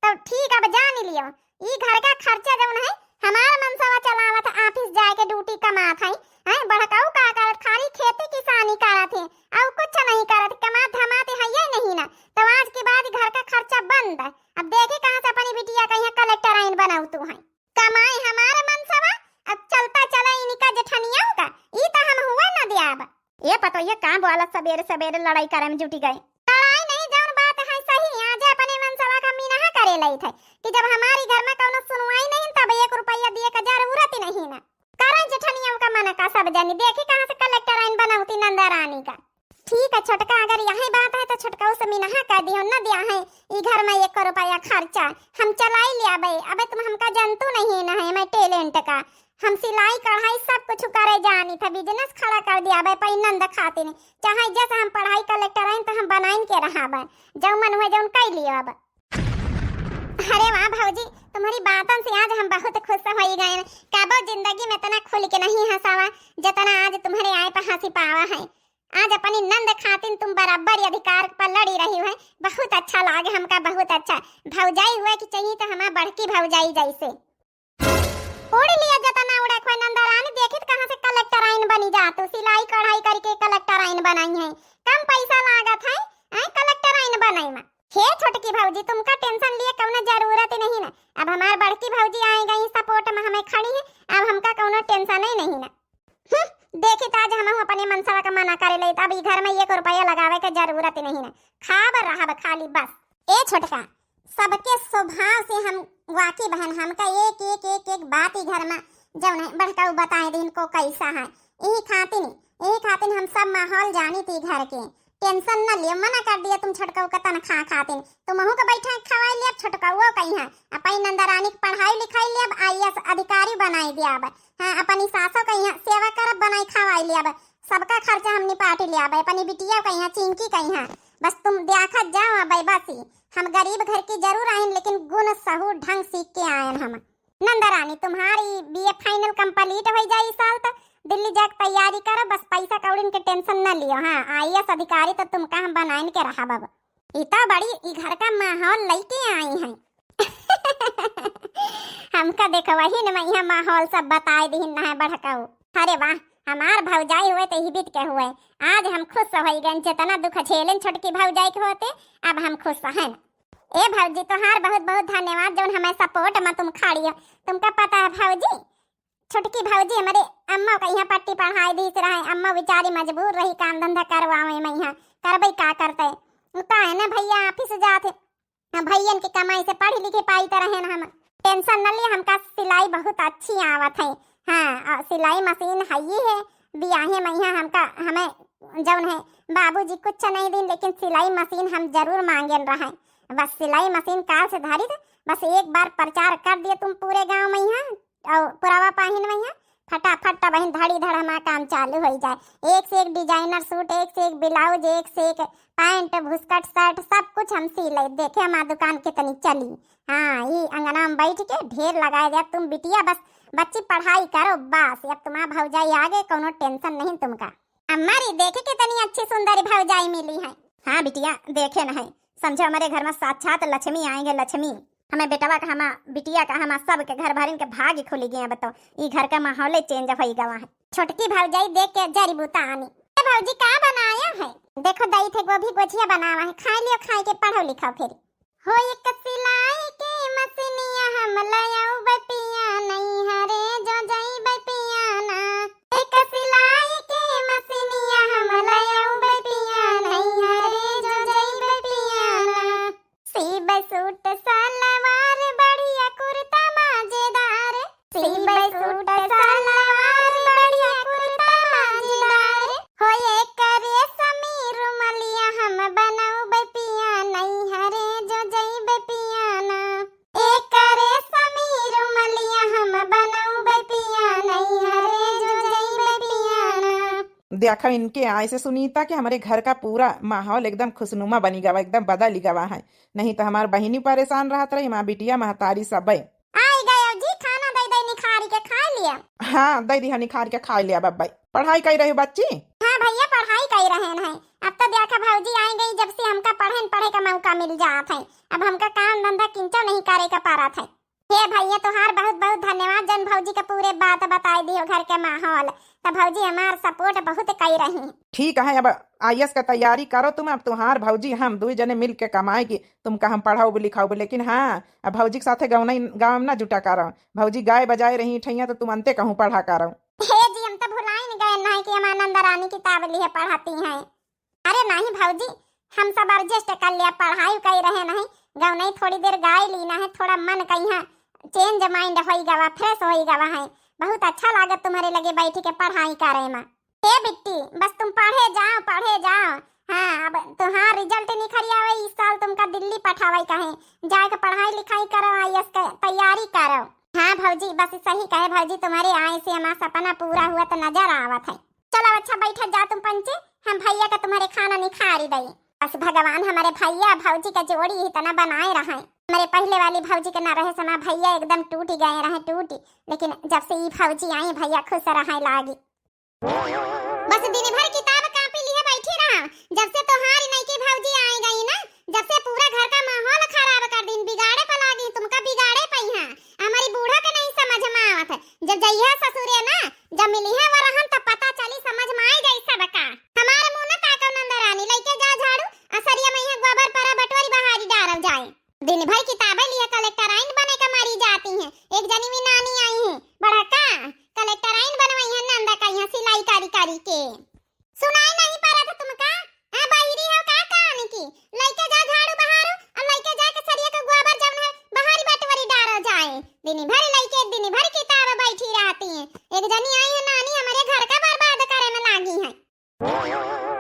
तब ठीक, अब जान लियो, ई घर का खर्चा जौन है, हमार मनसवा चलावत, office जाए के duty कमात है, हैं, बड़काऊ का करत, खाली खेती किसानी करत है, और कुछ नहीं करत, कमात धमात है ये नहीं ना, तो आज के बाद घर का खर्चा बंद। अब देखे कहाँ से अपनी बिटिया का यहाँ कलेक्टर आइन बनाऊ तू है। कमाए हमार मनसवा, अब चलता चला इनका जेठनिया का, ई तो हम हुआ न द्याब। ए पतोहिया, का बोलत सबेरे सबेरे लड़ाई करे में जुटी गए? लड़ाई नहीं, जौन बात है सही, आज अपने मनसवा का मीनहा करे लई थे कि जब हमारी घर में कौनो सुनवाई नहीं, तब एक रुपया दिए का जरूरत ही नहीं ना। करा जेठनिया का मना का सब जनी, देखी कहाँ से कलेक्टर आइन बनौती नंदा रानी का। ठीक है छोटका, अगर यही बात है तो छोटका से मिनहा कर दियो, न दिया है ई घर में एक रुपया खर्चा, हम चलाई लियाबे। अबे तुम हमका जनतू नहीं न है, मैं टैलेंट का, हम सिलाई कढ़ाई सब कुछ करे जानी था, बिजनेस खड़ा कर दियाबे पै नंद खातिन, चाहे जैसे हम पढ़ाई कलेक्टर आइन तो हम बनाइन के रहाबे, जौ मन हुए जौन कई लियो अब। अरे वाह भौजी, तुम्हारी बातन से आज हम बहुत खुश होई गए। कबो जिंदगी में इतना खुल के नहीं हंसावा, जितना आज तुम्हारे आए पर हंसी पावा है। आज अपनी नंद खातिन तुम बराबर अधिकार पर लड़ी रही है, बहुत अच्छा लागे हमका, बहुत अच्छा। भौजाई हुए के चाहिए तो हमार बड़की भौजाई जैसे। उड़ लिया जतना उड़े खोए नंदा रानी, देखित कहाँ से कलेक्टर आइन बनी जा तू, सिलाई कढ़ाई करके कलेक्टर आइन बनाई है, कम पैसा लागत है, हैं, कलेक्टर आइन बनाई में। हे छोटकी भौजी, तुमका टेंशन लिए कौनो जरूरत नहीं ना। अब हमार बड़की भौजी आए गई सपोर्ट में हमें खड़ी है, अब हमका कौनो टेंशन ही नहीं ना। हम्म, देखित आज हम अपने मनसवा का मना करे ले, अब ई घर में एक रुपया लगावे के जरूरत नहीं ना, खाब रहब खाली बस। ए छोटका, सबके स्वभाव से हम वाकिफ हन, हमका एक एक एक एक बात ई घर में जौन है बड़काऊ बताए दिन को कैसा है। यही खातिन, यही खातिन हम सब माहौल जानी थी घर के। टेंशन न लियो, मना कर दिया तुम छोटकाऊ का तनख्वाह खातिन। तुमहू का बैठा खवाई लिया, छोटकाऊ कहीं है, अपनी नंदा रानी की पढ़ाई लिखाई लिया, अब आईएएस अधिकारी बनाई दिया अब। हाँ, अपनी सासों कहीं है सेवा करब बनाई खवाई लिया अब। सबका खर्चा हम निपाट लिया अब, अपनी बिटिया कहीं है, चिंकी कहीं है। बस तुम देखत जाओ अब बस ही। हम गरीब घर की जरूर आयन, लेकिन गुण सहूर ढंग सीख के आयन हम। नंदा रानी, तुम्हारी बीए फाइनल कंप्लीट हो जाई साल, तो दिल्ली जाके तैयारी करो, बस पैसा कौड़िन के टेंशन न लियो। हाँ, आईएएस अधिकारी तो तुमका हम बनाइन के रहब अब। ई तो बड़ी ई घर का माहौल लइके आई हैं। हमका देखो वही न मैया माहौल सब बताए दिहिन ना है बड़काऊ। अरे वाह, हमार भौजाई हुए तो ही बीत के हुए। आज हम खुश हो गए, जितना दुख झेलन छोटकी भौजाई के होते, अब हम खुश हैं। ए भौजी, तोहार बहुत बहुत धन्यवाद जौन हमें सपोर्ट में तुम खड़ी हो। तुमका पता है भौजी, छोटकी भौजी हमरे अम्मा का यहाँ पट्टी पढ़ाई दी से रहे, अम्मा बेचारी मजबूर रही काम धंधा करवावे में, यहाँ करबे का करते। का है ना भैया ऑफिस जाते, हाँ, भैयन के कमाई से पढ़ी लिखी पाई तो रहे ना हम। टेंशन न लिए, हमका सिलाई बहुत अच्छी आवत है। हाँ, और सिलाई मशीन है ही है, बियाहे में यहाँ हमका, हमें जौन है बाबूजी कुछ नहीं दिन, लेकिन सिलाई मशीन हम जरूर मांगेन रहे। बस सिलाई मशीन काल से धारी थे, बस एक बार प्रचार कर दिए तुम पूरे गांव में यहाँ और पुरावा पाहिन में यहाँ, फटाफट तब बहिन धड़ी धड़ हमार काम चालू हो जाए। एक से एक डिजाइनर सूट, एक से एक ब्लाउज, एक से एक पैंट, बुस्कट, शर्ट, सब कुछ हम सी ले। देखे हमार दुकान कितनी चली। हाँ, ई अंगना में बैठ के ढेर लगाए दे तुम बिटिया, बस बच्ची पढ़ाई करो बस। अब तुम्हार भौजाई आगे, कोनो टेंशन नहीं तुमका। अम्मा रे, देखे कितनी अच्छी सुंदर भौजाई मिली है। हाँ बिटिया, देखे न है, समझो हमारे घर में साक्षात लक्ष्मी आएंगे, लक्ष्मी। हमें बेटवा का, हमा बिटिया का, हमा सबके घर भरिन के भाग खुली गए। बताओ, ई घर का माहौले चेंज होई गवा है। छोटकी भौजाई देख के जरी बुता आनी। ए भौजी, का बनाया है? देखो दई थे गोभी गोझिया बनावा है, खाए लियो, खाए के पढ़ो लिखो फिर। हो एक सिलाई के मशीनिया हम लयउबै पिया, नैहरे जो जइबै पिया ना। एक सिलाई के मशीनिया हम लयउबै पिया, नैहरे जो जइबै पिया ना। सीबै सूट सलवार बढ़िया कुर्ता मजेदार, सीबै सूट सलवार बढ़िया कुर्ता मजेदार। हो एकरे समीर मलिया हम बनउबै पिया, नैहरे जो जइबै पिया ना। एकरे समीर मलिया हम बनउबै पिया, नैहरे जो जइबै पिया ना। देखा इनके आए से सुनीता के हमरे घर का पूरा माहौल एकदम खुशनुमा बनी गवा, एकदम बदल गवा है। नहीं तो हमार बहिनी परेशान रहत रही, हमार बिटिया महतारी सबे। आई गयो जी, खाना दे दे निखारी के खाए लिया। हाँ, दे दिहा निखारी के खाए लिया बब्बई। पढ़ाई कई रही बच्ची? हाँ भैया, पढ़ाई कई रहे हैं। अब तो देखा भौजी आई गई, जब से हमका पढ़े न पढ़े का मौका मिल जात है, अब हमका काम धंधा किंचो नहीं करे का पारत है। हे भैया, तोहार बहुत बहुत धन्यवाद, जन भौजी का पूरे बात बताए दियो घर के माहौल, तो भौजी हमार सपोर्ट बहुत कई रही। ठीक है, अब आईएएस का तैयारी करो तुम, अब तुम्हार भौजी हम दुई जने मिल के कमाए की तुमका हम पढ़ाउब लिखाउब, लेकिन हाँ, अब भौजी के साथे गौना गाँव ना जुटा करो, भौजी गाए बजाए रही ठैया तो तुम अंते कहूँ पढ़ा करो। हे जी, हम तो भुलाइन गए नहीं कि हम आनंद रानी किताब लिए पढ़ाती हैं। अरे नहीं भौजी, हम सब एडजस्ट कर लिया, पढ़ाई कई रहे नहीं, गौनई थोड़ी देर गाय ली ना है, थोड़ा मन कहीं चेंज माइंड होई गवा, फ्रेश होई गवा है। बहुत अच्छा लागत तुम्हरे लगे बैठ के पढ़ाई करे मा। हे बिट्टी, बस तुम पढ़े जाओ, पढ़े जाओ। हाँ, अब तुम्हार result निखरि आवे, इस साल तुमका दिल्ली पठावे कहे, जाए के पढ़ाई लिखाई करो, IAS के तैयारी करो। हाँ भौजी, बस सही कहे भौजी, तुम्हरे आए से हमार सपना पूरा हुआ तो नजर आवत है। चलो अच्छा, बैठा जा तुम पंचे, हम भैया का तुम्हरे खाना निखारी दई। बस भगवान हमरे भैया भौजी का जोड़ी इतना बनाए रहे। हमरे पहले वाली भौजी के ना रहे समय भैया एकदम टूट गए रहे, टूट। लेकिन जब से ई भौजी आई, भैया खुश रहे लागी। बस दिन भर किताब कापी लिए बैठी रहा। जब से तोहार नईकी भौजी आई गई ना, जब से पूरा घर का माहौल खराब कर दिन, बिगाड़े पर लागी, तुमका बिगाड़े पई हैं। हमारी बूढ़ा के नहीं समझ में आवत है। जब जइहा ससुरे ना, जब मिलिहा वरहन, तब पता चली, समझ में आई जाई सबका। हमार मुंह न ताकव नंदरानी, लइके जा झाड़ू, आ सरिया में यहाँ गोबर परा बटोरी बहारी डारल जाए। दिन भर किताबें लिए कलेक्टराइन बने का मरी जाती हैं। एक जनी में नानी आई हैं, बड़का कलेक्टराइन बनवाई हैं नंदा का यहाँ सिलाई करी करी के। सुनाई नहीं पड़ा था तुमका? आ, बहिरी हो का कान की? लइके जा झाड़ू बहारू, और लइके जाके सरिया के गोबर जौन है, बहारी बटोरी डारो जाए। दिन भर लइके, दिन भर किताब बैठी रहती हैं। एक जनी आई है नानी, हमरे घर का बर्बाद करे में लागी है।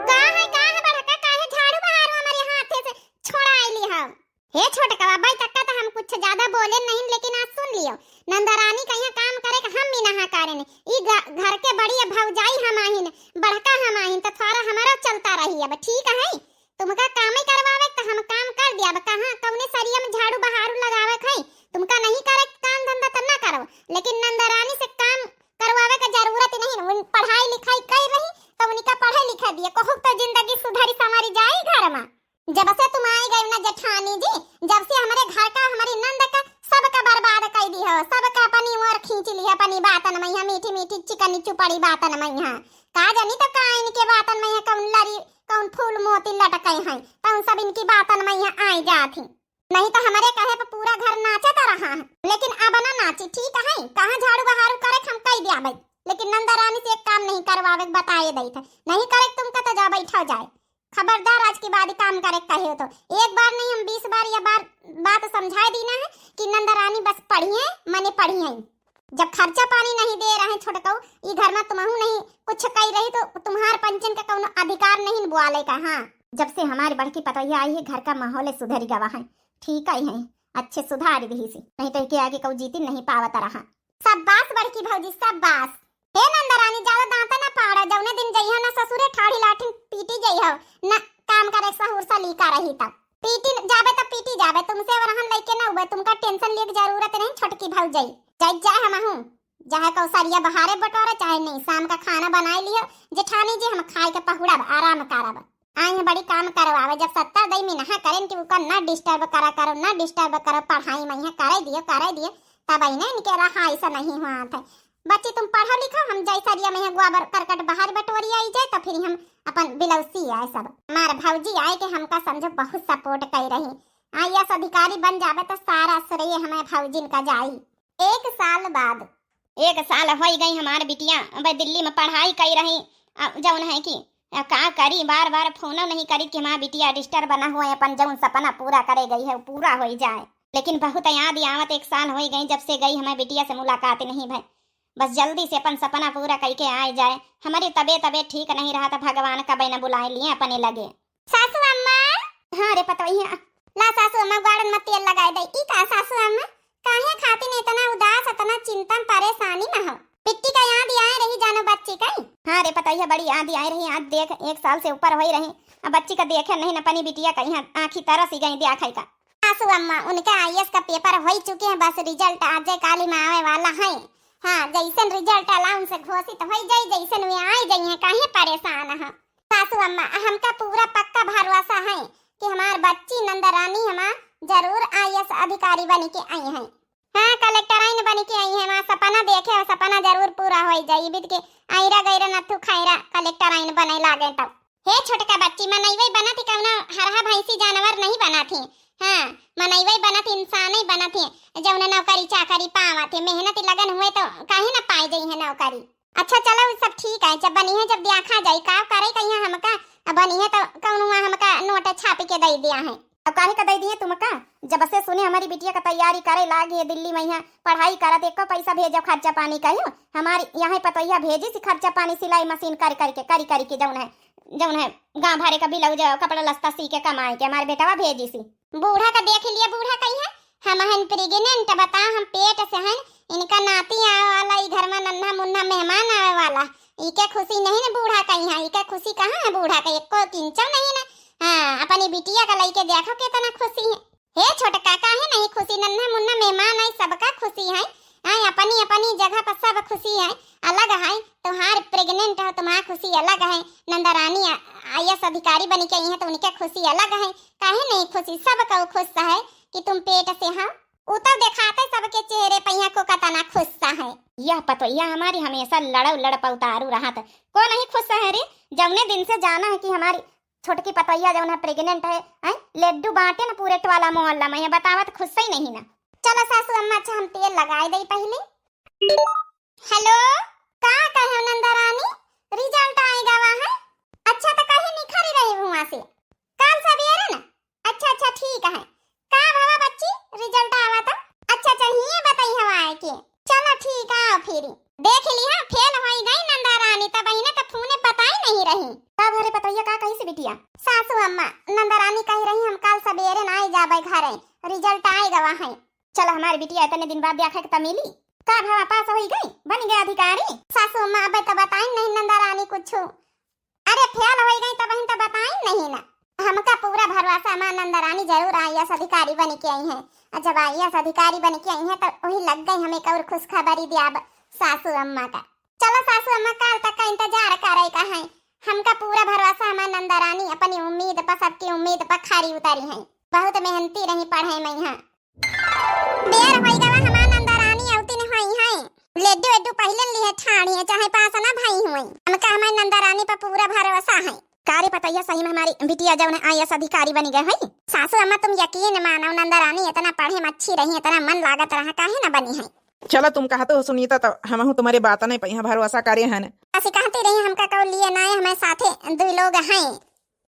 का है, का है बड़का, काहे झाड़ू बहारू हमरे हाथे से छोड़ाई ली हो? हे छोटकवा, अबई तक का तो हम कुछ ज्यादा बोले नहीं, लेकिन आज सुन लियो, नंदरानी का यहाँ काम करे के हम भी नहा कारे ने। ई ग-, घर के बड़ी अब भौजाई हम आहिन, बड़का हम आहिन, तो थोड़ा हमारा चलता रही अब, ठीक है? तुमका काम ही करवावे तो हम काम कर दिया, अब कहाँ कौने सरिया में झाड़ू बहारू लगावे खाई, तुमका नहीं करे काम धंधा तो ना करो, लेकिन नंदरानी से काम करवावे के जरूरत ही नहीं। उन पढ़ाई लिखाई कर रही तो उनका पढ़े लिखे दिए, कहूँ तो जिंदगी सुधरी संवरी जाई घर में। जब से तुम आई गई ना जेठानी जी, जब से हमरे घर का, हमारी नंद का, सबका बर्बाद कर दी हो, सबका अपनी ओर खींच ली है अपनी बातन में, यहाँ मीठी मीठी चिकनी चुपड़ी बातन में, यहाँ का जानी तो का इनके बातन में, यहाँ कौन लरी, कौन फूल मोती लटके हैं, तो उन सब इनकी बातन में यहाँ आई जात ही। नहीं तो हमरे कहे पर पूरा घर नाचत रहा है, लेकिन अब ना नाची, ठीक है? कहाँ झाड़ू बहारू करे हम कह दिया भाई, लेकिन नंदा रानी से एक काम नहीं करवावे के बताए दई थे, नहीं करे तुमका तो जा बैठा जाए। खबरदार, आज के बाद काम करे के कहे हो तो एक बार नहीं, हम बीस बार या बार बात समझाए दीना है कि नंदा रानी बस पढ़िए, मने पढ़िए। जब खर्चा पानी नहीं दे रहे छोटकऊ, ई घर में तुमहू नहीं कुछ कही रही तो तुम्हार पंचन का कौनो अधिकार नहीं बोले का। हाँ, जब से हमारी बड़की पतोहिया आई है, घर का माहौल सुधर गवा है, ठीक ही है, अच्छे सुधार दी से, नहीं तो के आगे कऊ जीती नहीं पावत रहा। शाबाश बड़की भौजी, शाबाश। हे नंदरानी, ज्यादा दांत ना पाड़ा, जौने दिन जइहा ना ससुरे ठाढ़ी लाठिन पीटी जइहो, ना काम करे सहूर सलीका रही तब। पीटी जाबे तब पीटी जाबे, तुमसे वरहन लइके ना हुए, तुमका tension लेके जरूरत नहीं छोटकी भौजाई। जाई जाए हमहू, चाहे कौसरिया बहारे बटोरे, चाहे नहीं, शाम का खाना बनाए लियो जेठानी जी, हम खाए के पहुड़ब, आराम करब। आई हैं बड़ी काम करवावे, जब सत्तर दई में नहा करें कि उका ना disturb करा करो, ना disturb करो, पढ़ाई में यहाँ करे दियो, करे दियो, तब ही ना इनके रहा ऐसा नहीं हुआ था। बच्ची तुम पढ़ो लिखो, हम जाई सरिया में यहाँ गोबर करकट बाहर बटोरी आई जाए, तो फिर हम अपन बिलौसी आए सब। हमार भौजी आए के हमका समझो बहुत support कर रही। IAS अधिकारी बन जावे तो सारा श्रेय हमें भौजिन का जाई। एक साल बाद। एक साल होई गई हमार बिटिया, अब दिल्ली में पढ़ाई कई रही, आ, जौन है कि, आ, का करी, बार बार फोनो नहीं करी कि हमार बिटिया disturb ना होए, अपन जौन सपना पूरा करे गई है, वो पूरा होई जाए। लेकिन बहुत याद आवत, एक साल होई गई जब से गई, हमार बिटिया से मुलाकात नहीं भई। बस जल्दी से अपन सपना पूरा कई के आए जाए। हमारी तबीयत, तबीयत ठीक नहीं रहा था, भगवान का बहना बुलाए लिए अपने लगे। सासू अम्मा। हाँ रे पतोहिया। ला सासू अम्मा, गाड़न में तेल लगाए दे। ई का सासू अम्मा, काहे खातिर इतना उदास, इतना चिंता में परेशानी में हो? बिट्टी का याद आए रही जानो बच्ची का? हाँ रे पतोहिया, बड़ी याद आए रही। आज देख, एक साल से ऊपर होई रही, अब बच्ची का देखे नहीं न अपनी बिटिया का, यहाँ आँखी तरस ही गई देखा का। सासू अम्मा, उनका IAS का paper होई चुके हैं, बस result आजे काली में आवे वाला है। हाँ, जैसन result अलाउंस घोषित होई जाई, जैसन वे आई जाई हैं, काहे परेशान हैं? सासू अम्मा, हमका पूरा पक्का भरोसा है कि हमार बच्ची नंदरानी हमार जरूर IAS अधिकारी बनी के आई हैं। हाँ, कलेक्टराइन बनी के आई हैं, हमार सपना देखे और सपना जरूर पूरा होई जाई। बिद के आयरा गैरा नथु खैरा कलेक्टराइन बने लागे तब। हे छोटका बच्ची, मनइवई बनत ही, कौनो हरहा भैंसी जानवर नहीं बनत ही। हाँ, मनइवई बनत ही, इंसानई बनत ही, जौन नौकरी चाकरी पावत ही, मेहनत लगन हुए तो काहे ना पाए जइहे नौकरी। अच्छा चलो, उ सब ठीक है, जब बनी है जब देखा जाई, का करे कहिया हमका, अब बनी है तो कौनो हमका नोट छापी के दे दिया है। अब काहे का दइ दिए तुमका? जब से सुने हमरी बिटिया का तैयारी करे लाग है दिल्ली में, यहाँ पढ़ाई करत, एको पैसा भेजो खर्चा पानी कहियो। हमरी यहाँ पतोहिया भेजिस खर्चा पानी, सिलाई मशीन करि करि के, करि करि के, जौन है, जौन है, गाँव भरे का ब्लाउज, कपड़ा लत्ता सी के कमाए के हमरी बेटवा भेजिस। बूढ़ा का देख लिया, बूढ़ा कहिया, हम हन प्रेग्नेंट, बता, हम पेट से हन, इनका नाती आवे वाला, ई घर में नन्हा मुन्ना मेहमान आवे वाला, इके खुशी नहीं ना बूढ़ा कहिया, इके खुशी कहाँ है बूढ़ा का, एको किंचो नहीं ना। हाँ, अपनी बिटिया का लइके देखो कितना खुशी है। हे छोटका, काहे नहीं खुशी, नन्हा मुन्ना मेहमान आई, सबका खुशी है। हाँ, अपनी अपनी जगह पर सब खुशी है, अलग है, तुम्हार प्रेग्नेंट हो, तुम्हार खुशी अलग है। नंदा रानी आ-, आईएएस अधिकारी बनी के आई है तो उनके खुशी अलग है। काहे नहीं खुशी, सब कउ खुश है कि तुम पेट से हो। उ तो देखाते सबके चेहरे पे यहाँ को कतना खुश है। यह पतोहिया हमारी हमेशा लड़ौ लड़ पौतारू रहत, को नहीं खुश है रे? जौने दिन से जाना है कि हमारी छोटकी पतोहिया जौन है प्रेग्नेंट है, हैं? लड्डू बांटे न पूरे टोला मोहल्ला में, ये बतावत खुश ही नहीं ना। चलो सासू अम्मा, अच्छा हम तेल लगाए दई पहले। हेलो, का कहे नंदा रानी, रिजल्ट आए गवा है? अच्छा, तो कहीं निखरी रही हुआ से, काल सवेरे ना। अच्छा अच्छा, ठीक है। का भवा बच्ची, रिजल्ट आवा था? अच्छा अच्छा, हिये बताई हवा आए के। चलो ठीक है, आओ फिर। देख लिहा, फेल होई गई नंदा रानी, तब इन्हें तो फोने बताई नहीं रही। तब हरे पतोहिया का कही से बिटिया? सासू अम्मा, नंदा रानी कही रही हम काल सवेरे ना आई जाबे घरे, रिजल्ट आए गवा है। चल हमारी बिटिया इतने दिन बाद देखा के त मिली। का भवा पास होई गई, बन गया अधिकारी? सासू अम्मा अबे तो बताई नहीं नंदा रानी कुछ। अरे फेल होई गई तब तो बताई नहीं ना। हमका पूरा भरोसा हमार नंदा रानी जरूर आईएएस अधिकारी बन के आई है। और जब आईएएस अधिकारी बन के आई है तो वही लग गई हमें एक और खुशखबरी दियाब सासू अम्मा का। चलो सासू अम्मा काल तक का इंतजार करे का है। हमका पूरा भरोसा हमार नंदा रानी अपनी उम्मीद पर, सबकी उम्मीद पर खरी उतरी है। बहुत मेहनती रही पढ़े में यहाँ। देर होई गवा हमार नंदा रानी अवती न होई है। लड्डू एड्डू पहिले लिहे ठाड़ी है, चाहे पास ना भाई हुई। हमका हमार नंदा रानी पर पूरा भरोसा है। का रे पतोहिया, सही में हमारी बिटिया जौन है आईएएस अधिकारी बनी गए है? सासू अम्मा तुम यकीन मानो, नंदा रानी इतना पढ़े में अच्छी रही, इतना मन लागत रहा, काहे ना बनी है? चला तुम कहते हो सुनीता, तो हमहू तुम्हारे बात नहीं पे यहाँ भरोसा करे हैं। ऐसी कहती रही हमका कौ लिए ना है, हमारे साथे दुई लोग हैं।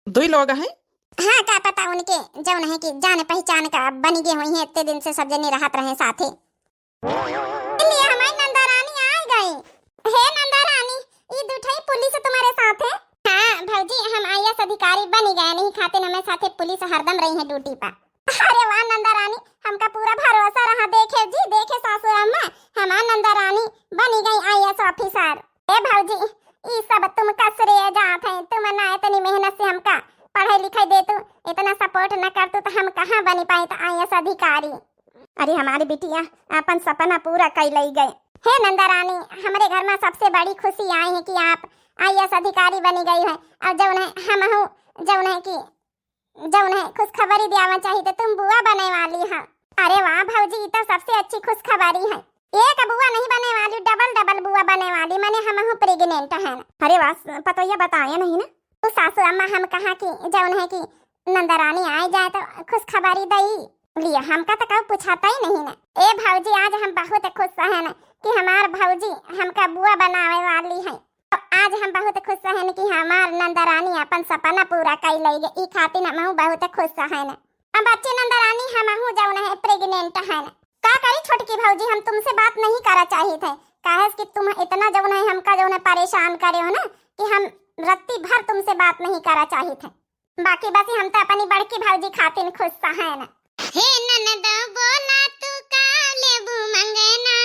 दुई लोग हैं? हाँ, का पता उनके जौन है कि जान पहचान का बनी गए हुई है, इतने दिन से सब जने रहत रहे साथे। लिए हमारी नंदा रानी आ गई। हे नंदा रानी, ई दुठई पुलिस तुम्हारे साथ है? हाँ भौजी, हम आईएएस अधिकारी बनी गए नहीं खातिर हमें साथे पुलिस हरदम रही है ड्यूटी पर। अरे वाह नंदा रानी, हमका पूरा भरोसा रहा। देखे जी, देखे सासू अम्मा, हमार नंदा रानी बनी गई आईएएस ऑफिसर। ए भौजी, ई सब तुमका श्रेय जात है, तुम ना इतनी मेहनत से हमका पढ़ाई लिखाई देतू, इतना सपोर्ट न करतू तो हम कहाँ बनी पाइत आईएएस अधिकारी। अरे हमारी बिटिया अपन सपना पूरा कई लई गए। हे नंदा रानी, हमरे घर में सबसे बड़ी खुशी आई है कि आप आईएएस अधिकारी बनी गई है। और जौन है हमहू जौन है कि जौन है खुशखबरी दियावा चाहिए तो तुम बुआ बने वाली है। अरे वाह भौजी, ई तो सबसे अच्छी खुशखबरी है। एक बुआ नहीं बने वाली, डबल डबल बुआ बने वाली, माने हमहू प्रेग्नेंट है। अरे वाह, पतोहिया बताए नहीं ना। तो सासू अम्मा हम कहा कि जौन है कि नंदा रानी आए जाए तो खुशखबरी दई। लिए हमका तो कब पूछाता ही नहीं ना। ए भौजी, आज हम बहुत खुश हैं कि हमार भौजी हमका बुआ बनावे वाली है। तो आज हम बहुत खुश हैं कि हमार नंदा रानी अपन सपना पूरा कई लई गई, ई खातिर हमहू बहुत खुश हैं। अब बच्ची नंदा रानी हमहू जौन है प्रेग्नेंट हैं। का करी छोटकी भौजी, हम तुमसे बात नहीं करा चाहित है, काहे कि तुम इतना जौन है हमका जौन है परेशान करे हो ना कि हम रत्ती भर तुमसे बात नहीं करा चाहित है। बाकी बस हम तो अपनी बड़की भौजी खातिन खुश हैं। हे ननदो बोला तू का लेबू मंगेना,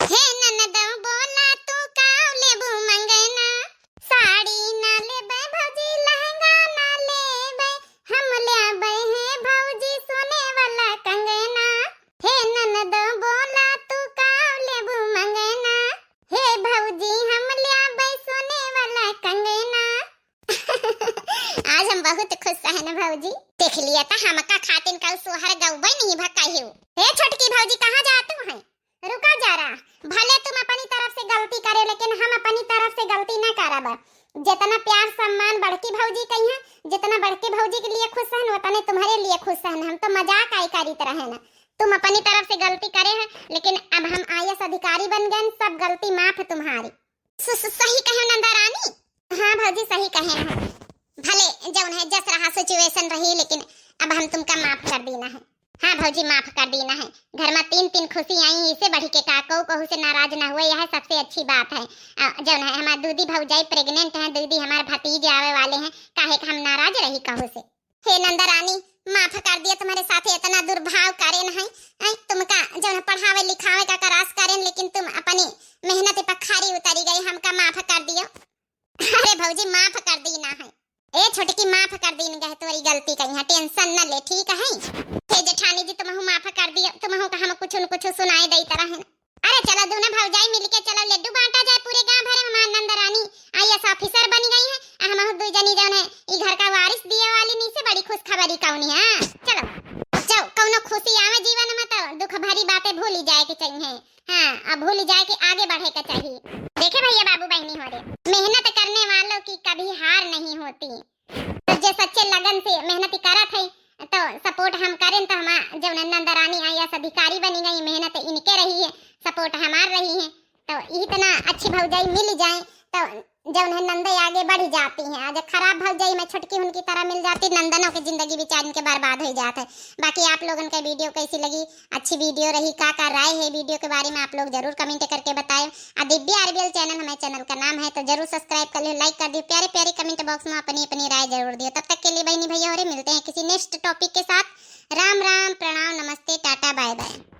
हे ननदो बोला तू का लेबू मंगेना, साड़ी ना लेबे भौजी, लहंगा ना लेबे, हम लेबे हे भौजी सोने वाला कंगना। हे ननदो बोला तू का लेबू मंगेना, हे भौजी हम लेबे सोने वाला कंगना। आज हम बहुत खुश हैं ना भौजी। देख लिया तो हमका खातिन कल सोहर गौबे नहीं भकाई हो। हे छोटकी भौजी, कहाँ जातू है? रुका जरा, भले तुम अपनी तरफ से गलती करे लेकिन हम अपनी तरफ से गलती ना करब। जितना प्यार सम्मान बड़की भौजी कही है, जितना बड़की भौजी के लिए खुश हैं उतने तुम्हारे लिए खुश हैं। हम तो मजाक आई करीत रहे ना, तुम अपनी तरफ से गलती करे हैं लेकिन अब हम आईएएस अधिकारी बन गए, सब गलती माफ है तुम्हारी। स-, स-, सही कहे नंदा रानी। हाँ भौजी, सही कहे हैं। भले जौन है जस रहा सिचुएशन रही, लेकिन अब अब हम तुमका माफ कर दीना है। हाँ भौजी, माफ कर दीना है। घर मा तीन तीन खुशी आई, इसे बढ़ी के का? कहू कहू से नाराज ना हुए, यह सबसे अच्छी बात है। अ, जौन है हमार दूधी भौजाई प्रेग्नेंट है, दूधी हमार भतीजे आवे वाले हैं, काहे का हम नाराज रही कहू से? हे नंदा रानी, माफ कर दिया, तुम्हारे साथे इतना दुर्भाव करेन है। ऐ, तुमका जौन पढ़ावे लिखावे का करास करेन, लेकिन तुम अपनी मेहनत पर खरी उतरी गई, हमका माफ कर दियो। अरे भौजी, माफ कर दीना है। ए छोटकी, माफ कर दीन गए, तोरी गलती कहीं है, टेंशन न ले, ठीक है? हे जेठानी जी, तुमहू माफ कर दियो, तुमहू का हम कुछ न कुछ सुनाए देत रहन। अरे चलो, दोनों भौजाई मिलके चलो, लड्डू बांटा जाए पूरे गांव भरे में। हमार नंद रानी आईएएस ऑफिसर बनी गई है, आ हमहू दुई जनी जौन है ई घर का वारिस दिए वाली नी से बड़ी खुशखबरी कौनी है। चलो, चलो, कौनो खुशी आवे जीवन में तो दुख भरी बातें भूली जाए के चाहिए। हाँ, अब भूली जाए के आगे बढ़े के चाहिए। देखे भैया बाबू बहनी हो रे, मेहनत करने वालों की कभी हार नहीं होती। तो जे सच्चे लगन से मेहनत करत है, तो सपोर्ट हम करें, तो हमार जौन नंद रानी आईएएस अधिकारी बनी गई, मेहनत इनके रही है, सपोर्ट हमार रही है। तो इतना अच्छी भौजाई मिल जाए, तो जौन है नंदे आगे बढ़ जाती हैं। आज खराब भौजाई में छोटकी उनकी तरह मिल जाती, नंदनों की जिंदगी बेचारिन के बर्बाद हो जात है। बाकी आप लोगन के वीडियो कैसी लगी, अच्छी वीडियो रही, का का राय है वीडियो के बारे में, आप लोग जरूर कमेंट करके बताएं। आ दिव्या आरबीएल चैनल हमारे चैनल का नाम है, तो जरूर सब्सक्राइब कर लियो, लाइक कर दियो, प्यारे प्यारे कमेंट बॉक्स में अपनी अपनी राय जरूर दियो। तब तक के लिए बहनी भैया हो रे, मिलते हैं किसी नेक्स्ट टॉपिक के साथ। राम राम, प्रणाम, नमस्ते, टाटा, बाय बाय।